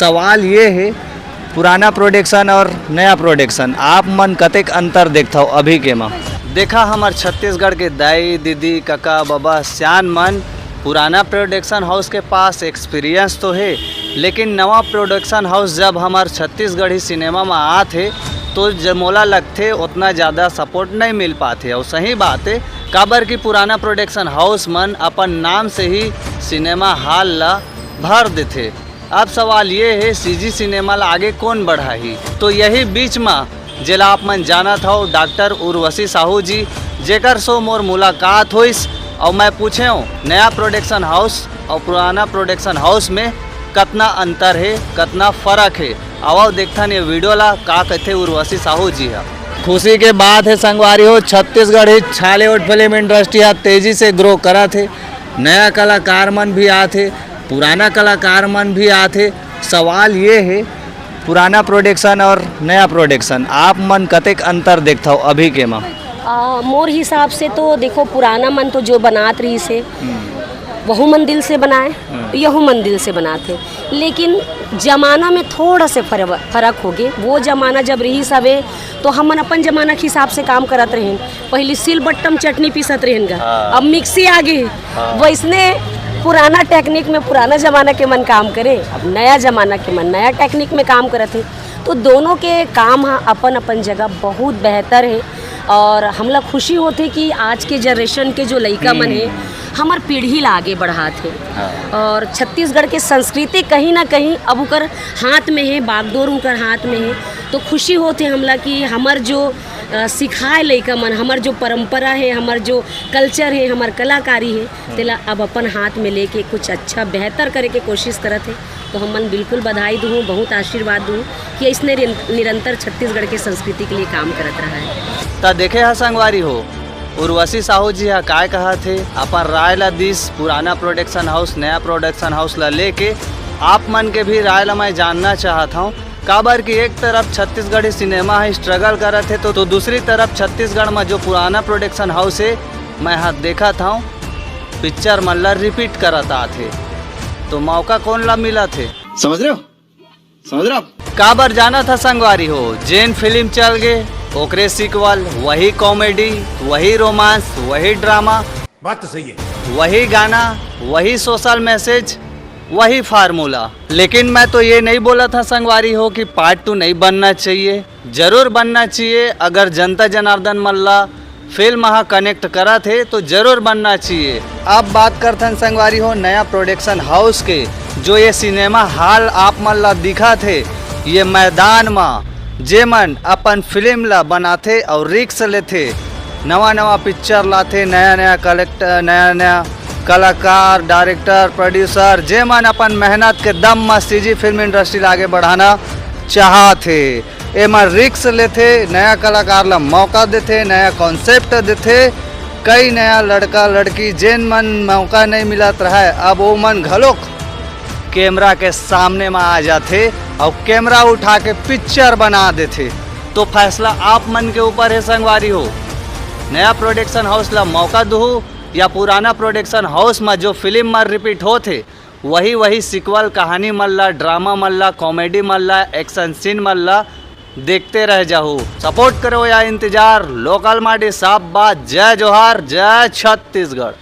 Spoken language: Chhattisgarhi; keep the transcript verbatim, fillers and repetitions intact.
सवाल ये हे, पुराना प्रोडक्शन और नया प्रोडक्शन, आप मन कतेक अंतर देखथव अभी के मा? देखा, हमर छत्तीसगढ़ के दाई, दीदी, कका, बबा, सियान मन पुराना प्रोडक्शन हाउस के पास एक्सपीरियंस तो हे, लेकिन नवा प्रोडक्शन हाउस जब हमर छत्तीसगढ़ी सिनेमा मा आत हे, तो ज-, मोला लगथे, ओतना ज़्यादा सपोर्ट नहीं मिल पाथे। और सही बात हे, काबर कि पुराना प्रोडक्शन हाउस मन अपन नाम से ही सिनेमा हॉल ला भर देथे। अब सवाल ये हे, सीजी सिनेमा ला आगे कौन बढ़ाही? तो यही बीच मा, जेला आप मन जानत हव, डॉक्टर उर्वशी साहू जी, जेकर सो मोर मुलाकात होइस, और मैं पूछेंव, नया प्रोडक्शन हाउस और पुराना प्रोडक्शन हाउस में कतना अंतर हे, कतना फर्क हे। आवव देखथन ये वीडियो ला, का कहथे उर्वशी साहू जी हा। खुशी के बात हे संगवारी हो, छत्तीसगढ़ ही छालीवुड फिल्म इंडस्ट्री हा तेजी से ग्रो करत हे, नया कलाकार मन भी आत हे, पुराना कलाकार मन भी आत हे। सवाल ये हे, पुराना प्रोडक्शन और नया प्रोडक्शन, आप मन कतेक अंतर देखथव अभी के मा? आ, मोर हिसाब से तो देखो, पुराना मन तो जो बनात रहिस हे, वहू मन दिल से बनाए, यहू मन दिल से बनात हे, लेकिन जमाना में थोड़ा से फरव-, फर्क होगे। वो जमाना जब रहिस हवे, तो हमन अपन जमाना के हिसाब से काम करत रहेन। पहली सिल बट्टम चटनी पीसत रहेन गा, हाँ। अब मिक्सी आ गे। हाँ। वैसने पुराना टेक्निक में पुराना जमाना के मन काम करे, अब नया जमाना के मन नया टेक्निक में काम करत हे। तो दोनों के काम ह अपन अपन जगह बहुत बेहतर हे, और हमला खुशी होथे कि आज के जनरेशन के जो लइका मन हे, हमर पीढ़ी ला आगे बढ़ात हे। हाँ। और छत्तीसगढ़ के संस्कृति कहीं ना कहीं अब उकर हाथ में हे, बागडोर उकर हाथ में हे। तो खुशी होथे हमला कि हमर जो, अ, सिखाए लइका मन, हमर जो परंपरा हे, हमर जो कल्चर हे, हमर कलाकारी हे, तेला अब अपन हाथ में लेके कुछ अच्छा बेहतर करे के कोशिश करत हे। तो हमन बिल्कुल बधाई दूँ, बहुत आशीर्वाद दूँ कि अइसने निरं-, निरंतर छत्तीसगढ़ के संस्कृति के लिए काम करत रहा है। त देखे हा संगवारी हो, उर्वशी साहू जी हा काय कहत हे, अपन राय ला दिस पुराना प्रोडक्शन हाउस, नया प्रोडक्शन हाउस ला लेके। आप मन के भी राय ला मैं जानना चाहत हूँ, काबर कि एक तरफ छत्तीसगढ़ी सिनेमा ह स्ट्रगल करत हे, तो, तो दूसरी तरफ छत्तीसगढ़ म जो पुराना प्रोडक्शन हाउस हे, मैं ह देखत हूँ, पिक्चर मन ला रिपीट करत आत हे, तो मौका कौन ला मिलत हे? समझ रहे हो? समझ रहे हो आप? काबर जानत ह संगवारी हो, जेन फिल्म चल गे, ओकरे सीक्वल, वही कॉमेडी, वही रोमांस, वही ड्रामा, बात तो सही है। वही गाना, वही सोशल मैसेज, वही फार्मूला। लेकिन मैं तो ये नहीं बोलत ह संगवारी हो कि पार्ट टू नहीं बनना चाहिए, जरूर बनना चाहिए। अगर जनता जनार्दन मन ला फिल्म ह कनेक्ट करत हे तो जरूर बनना चाहिए। अब बात करथन संगवारी हो नया प्रोडक्शन हाउस के, जो ये सिनेमा हॉल आप मन ला दिखत हे, ये मैदान म जे मन अपन फिल्म ला बनाथे और रिस्क लेथे, नवा नवा पिक्चर लाथे, नया नया कलेक्ट, नया नया कलाकार, डायरेक्टर, प्रोड्यूसर, जे मन अपन मेहनत के दम म सीजी फिल्म इंडस्ट्री ला आगे बढ़ाना चाहत हे, एमा रिस्क लेथे, नया कलाकार ला मौका देथे, नया कॉन्सेप्ट देथे। कई नया लड़का लड़की जेन मन मौका नहीं मिलत रहय, अब वो मन घलोक कैमरा के सामने म आ जाथे और कैमरा उठा के पिक्चर बना देथे। तो फैसला आप मन के ऊपर है संगवारी हो, नया प्रोडक्शन हाउस ला मौका दुहू या पुराना प्रोडक्शन हाउस म जो फिल्म म रिपीट होत हे, वही वही सीक्वल कहानी मन ला, ड्रामा मन ला, कॉमेडी मन ला, एक्शन सीन मन ला देखते रह जाहू। सपोर्ट करो या इंतजार। लोकल माटी साफ बात। जय जोहार, जय छत्तीसगढ़।